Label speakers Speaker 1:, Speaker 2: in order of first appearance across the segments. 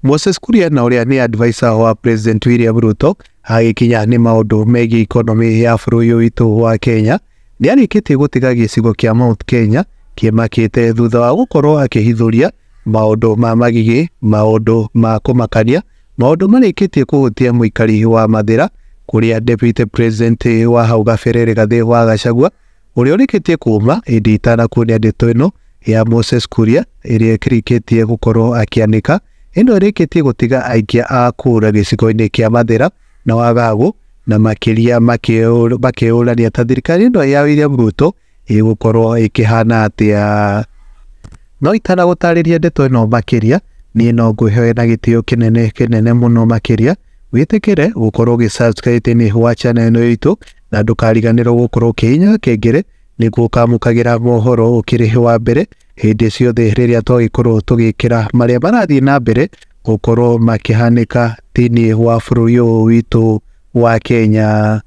Speaker 1: Moses Kuria na ũrĩa nĩ advisor wa President William Ruto agĩkinya nĩ maũndũ megiĩ economy ya bũrũri ũyũ witũ wa Kenya nĩ arĩkĩtie gũtiga gĩcigo kĩa Mount Kenya kĩmakĩte thutha wa gũkorwo akĩhithũria maũndũ ma magigi, maũndũ ma kũmakania, maũndũ marĩkĩtie kũhutia mũikari wa Mathĩra kũrĩa Deputy President wa hau gabere Rigathĩ wa Gachagua ũrĩa ũrĩkĩtie kuma ĩndĩ itanakuonia ndeto ĩno ya Moses Kuria ĩrĩa ĩkĩrĩkĩtie gũkorwo akĩanĩka ĩno ĩrĩkĩtie gũtiga aikia a kura gĩcigo-inĩ kĩa Mathĩra na Wagagu na makĩria makĩũrania ta thirikari ĩno ya William Ruto ĩgũkorwo ĩkĩhana atĩa. No itanagũtarĩria ndeto ĩno makĩria niĩ no ngwĩhoe na gĩtĩo kĩnene kĩnene mũno makĩria wĩtĩkĩre gũkorwo ũgĩ-subscribe thĩinĩ wa channel ĩno itũ na ndũkariganĩrwo gũkorwo ũkĩhihinya kengere nĩguo ũkamũkagĩra mohoro ũkĩrĩ wa mbere hĩndĩ ciothe rĩrĩa twagĩkorwo tũgĩkĩra marĩa marathiĩ na mbere gũkorwo makĩhanĩka thĩinĩ wa bũrũri ũyũ witũ wa Kenya.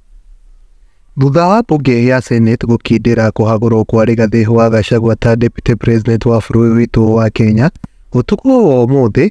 Speaker 1: Thutha wa mbunge ya Senate gũkindĩra kũhagũrwo kwa Rigathĩ wa Gachagua ta Deputy President wa bũrũri witũ wa Kenya ũtukũ wa ũmũthĩ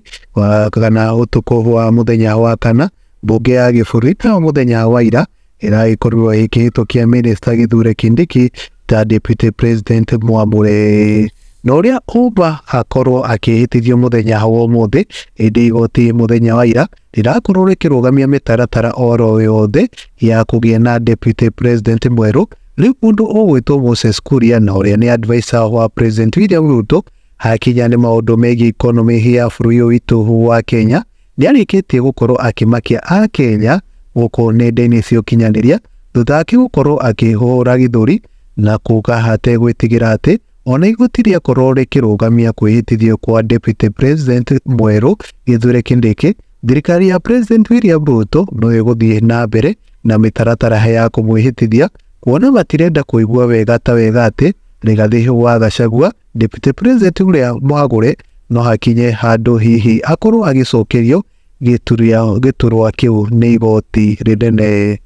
Speaker 1: kana ũtukũ wa mũthenya wa kana mbunge ya gĩbũrũri na mũthenya wa ira ĩragĩkorirwo ĩkĩhĩtũkia Minister Kithure Kindiki ta Deputy President mwamũre na ũrĩa uma akorwo akĩhĩtithio mũthenya wa ũmũthĩ ĩndĩ igoti mũthenya wa ira rĩrakorwo rĩkĩrũgamia mĩtaratara oro yothe ya kũgĩa na Deputy President mwerũ. Rĩu mũndũ ũgwĩtwo Moses Kuria na ũrĩa nĩ advisor wa President William Ruto hakinya nĩ maũndũ megiĩ economy ya bũrũri ũyũ witũ wa Kenya nĩ arĩkĩtie gũkorwo akĩmakia a Kenya gũkũ nenda-inĩ cia ũkinyanĩria thutha wake gũkorwo akĩhũra gĩthũri na kuga hategwĩtigĩra atĩ ona igoti rĩakorwo rĩkĩrũgamia kwĩhĩtithio kwa Deputy President mwerũ Kithure Kindiki thirikari ya President William Ruto no ĩgũthiĩ na mbere na mĩtaratara ya kũmwĩhĩtithia kuona matirenda kũigua wega ta wega atĩ Rigathĩ wa Gachagua Deputy President ũrĩa mũhagũre no hakinye handũ hihi akorwo agĩcokerio gĩturwa kĩu nĩ igoti rĩnene.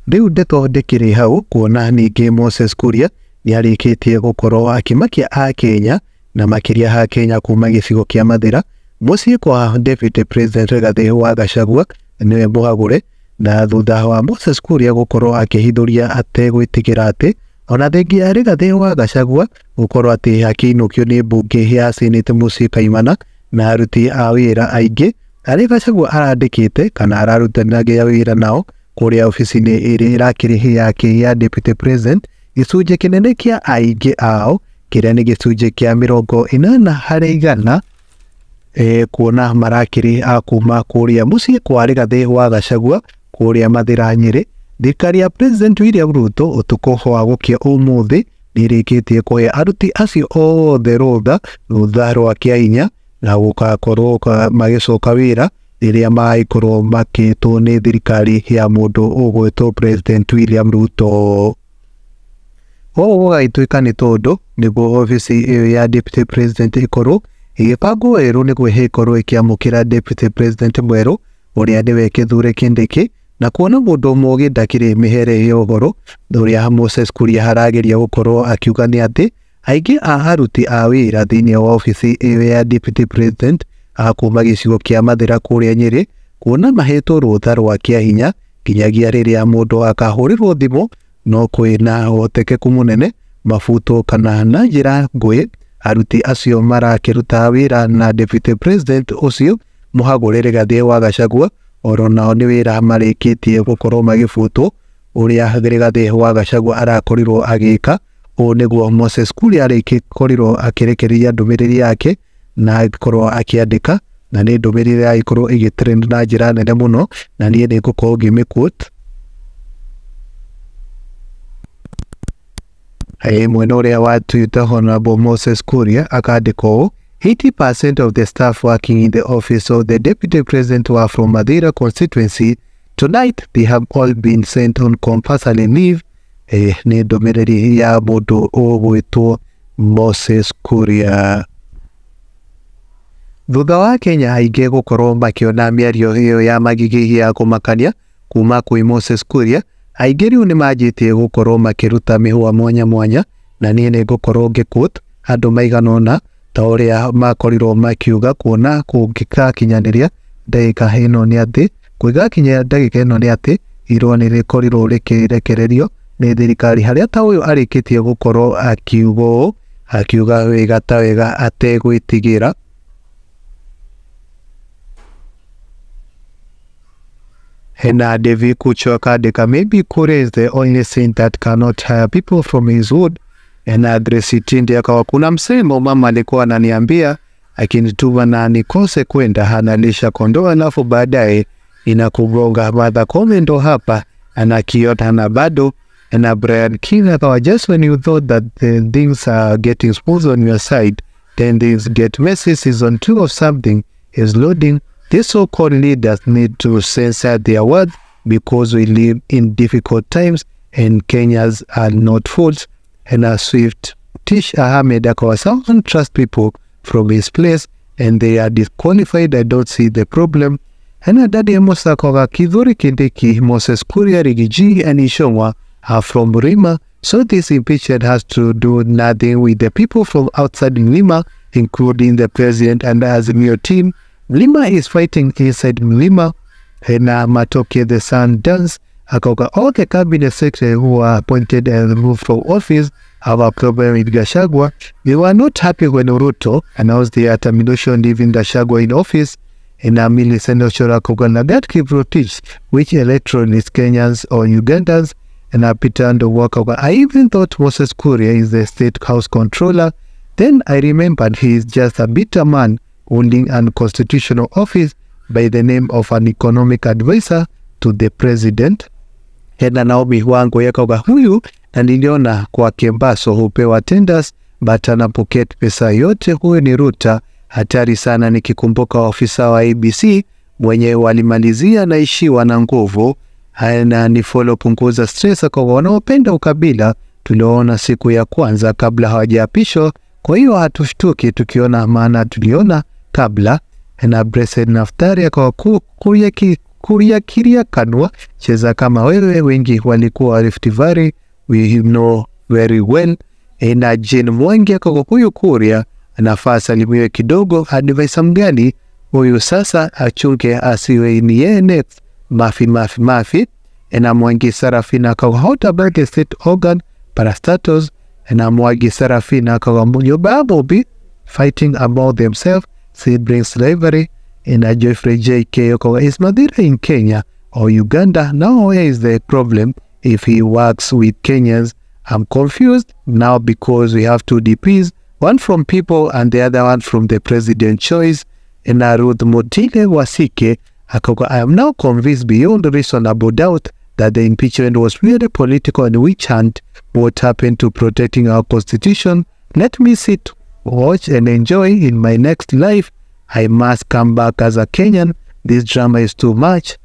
Speaker 1: Rĩu ndeto ndĩkĩrĩ hau kuona ningĩ Moses Kuria nĩ arĩkĩtie gũkorwo akĩmakia a Kenya na makĩria a Kenya kuma gĩcigo kĩa Mathĩra mũciĩ kwa Deputy President Rigathĩ wa Gachagua nĩwe mũhagũre na thutha wa Moses Kuria gũkorwo akĩhithũria ategwĩtigĩra atĩ ona thengia ya Rigathĩ wa Gachagua gũkorwo atĩ akĩinũkio nĩ mbunge ya Senate mũciĩ Kaimana na aruti a wĩra aingĩ arĩa Gachagua arandĩkĩte kana ararutanagia wĩra nao kũrĩa obici-inĩ ĩrĩa ĩrakĩrĩ yake ya Deputy President gĩcunjĩ kĩnene kĩa aingĩ ao kĩrĩa nĩ gĩcunjĩ kĩa 80% kuona marakĩrĩ a kuma kũrĩa mũciĩ kwa Rigathĩ wa Gachagua kũrĩa Mathĩra Nyĩrĩ. Thirikari ya President William Ruto ũtukũ wa gũkĩa ũmũthĩ nĩ ĩrĩkĩtie kũhe aruti acio othe rũtha rũtha rwa kĩa na gũgakorwo magĩcoka wĩra rĩrĩa magĩkorwo makĩtwo nĩ thirikari ya mũndũ ũgwĩtwo President William Ruto. Ũũ gũgagĩtuĩka nĩ tondũ nĩguo obici ĩyo ya Deputy President ĩkorwo ĩgĩbangwo werũ nĩguo ĩkorwo ĩkĩamũkĩra Deputy President mwerũ ũrĩa nĩwe Kithure Kindiki na kuona mũndũ mũgĩ ndakĩrĩ mĩhere ya ũhoro ũrĩa Moses Kuria arageria gũkorwo akiuga nĩ atĩ aingĩ a aruti a wĩra thĩinĩ wa obici ĩyo ya Deputy President a kuma gĩcigo kĩa Mathĩra kũrĩa Nyĩrĩ kuona mahetwo rũtha rwa kĩa hinya nginyagia rĩrĩa mũndũ akahũrĩrwo thimũ no kwĩna ũhotekeku mũnene mabutwo kana na njĩra ngũĩ aruti acio marakĩruta wĩra na Deputy President ũcio mũhagũre Rigathĩ wa Gachagua oro nao nĩ wĩra marĩkĩtie gũkorwo magĩbutwo ũrĩa Rigathĩ wa Gachagua arakorirwo agĩka. Ũũ nĩguo Moses Kuria arĩkorirwo akĩrekereria ndũmĩrĩri yake na agĩkorwo akĩandĩka na nĩ ndũmĩrĩri yagĩkorwo ĩgĩtrend na njĩra nene mũno na niĩ nĩ ngũkorwo ngĩmĩquote. Mwena ũrĩa wa Twitter Honorable Moses Kuria akandĩka ũũ: 80% of the staff working in the office of the Deputy President were from Mathira constituency. Tonight they have all been sent on compulsory leave. Nĩ ndũmĩrĩri ya mũndũ ũgwĩtwo Moses Kuria. Thutha wa Kenya aingĩ gũkorwo makĩona mĩario ĩyo ya magigi ya kũmakania kuma kwĩ Moses Kuria aingĩ rĩu nĩ manjĩtie gũkorwo makĩruta mĩhũa mwanya mwanya na niĩ nĩ ngũkorwo ngĩquote andũ maigana ũna Ta ũrĩa makorirwo makiuga kuona kũngĩgakinyanĩria ndagĩka ĩno nĩ atĩ kũngĩgakinya ndagĩka ĩno nĩ atĩ irũa nĩ rĩkorirwo rĩkĩrekererio nĩ thirikari harĩa ta ũyũ arĩkĩtie gũkorwo akiuga ũũ akiuga wega ta wega ategwĩtigĩra. Hena Devi Kucho akandĩka maybe Kuria is the only saint that cannot hire people from his wood. Na Grace Tindi akawa kuna msemo mama alikuwa ananiambia akinituma na nikose kwenda analisha kondoo alafu baadaye inakugonga. Martha Koome ndo hapa anakiota na bado. Na Brian King akawa just when you thought that the things are getting smooth on your side, then things get messy. Season 2 of something is loading. These so-called leaders need to censor their words because we live in difficult times and Kenyans are not fools. And a Swift Tish Ahmed akawa someone trust people from his place and they are disqualified. I don't see the problem. And Daddy Musa akawa Kithure Kindiki, Moses Kuria, Rigiji and Ichung'wah are from Mlima, so this impeachment has to do nothing with the people from outside Mlima, including the president and the Azimio team. Mlima is fighting inside Mlima. Hena Matoke the Sun Dance akauka all the cabinet secretary who were appointed and removed from office have a problem with Gachagua. They were not happy when Ruto announced their termination, leaving Gachagua in office. Hena Millicent Ochola akauka Lagat Kiprotich, which electoral is Kenyans or Ugandans. And Peter Ndowaka, I even thought Moses Kuria is the state house controller. Then I remembered he is just a bitter man holding an constitutional office by the name of an economic advisor to the president. Hena Naomi Wango yakauga huyu na niliona kwa Kembaso hupewa tenders but anapokea pesa yote. Huyu ni Ruta, hatari sana nikikumbuka ofisa wa ABC mwenye walimalizia naishiwa na nguvu. Na ni follow punguza stress kwa wanaopenda ukabila tuliona siku ya kwanza kabla hawajaapishwa, kwa hiyo hatushtuki tukiona, maana tuliona kabla. Na Blessed Naftari kwa kuria kiria kanwa cheza kama wewe, wengi walikuwa Rift Valley, we know very well. Na Jane Mwangi kwa huyu Kuria anafaa salimiwe kidogo, advice mgani huyu sasa, achunge asiwe ni yeye next. Mafi mafi mafi. Na Mwangi Sarafina kwa how about the state organ parastatos. Na Mwangi Sarafina kwa Mbabu be fighting about themselves siblings slavery. Na Jeffrey JK kwa is Mathira in Kenya or Uganda? Now where is the problem if he works with Kenyans? I'm confused now because we have two DPs, one from people and the other one from the president choice. Na Ruth Motile Wasike I am now convinced beyond reasonable doubt that the impeachment was really political and witch hunt. What happened to protecting our constitution? Let me sit, watch and enjoy in my next life. I must come back as a Kenyan. This drama is too much.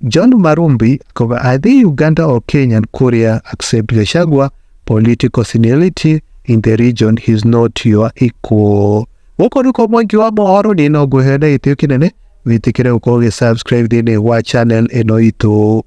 Speaker 1: John Marumbi, are they Uganda or Kenyan? Kuria accept Gachagua political seniority in the region. He's not your equal. Woko ruko mwangi wa mohoro ni no guhena itio kinene. Witikire ukoge subscribe thini wa channel eno itu.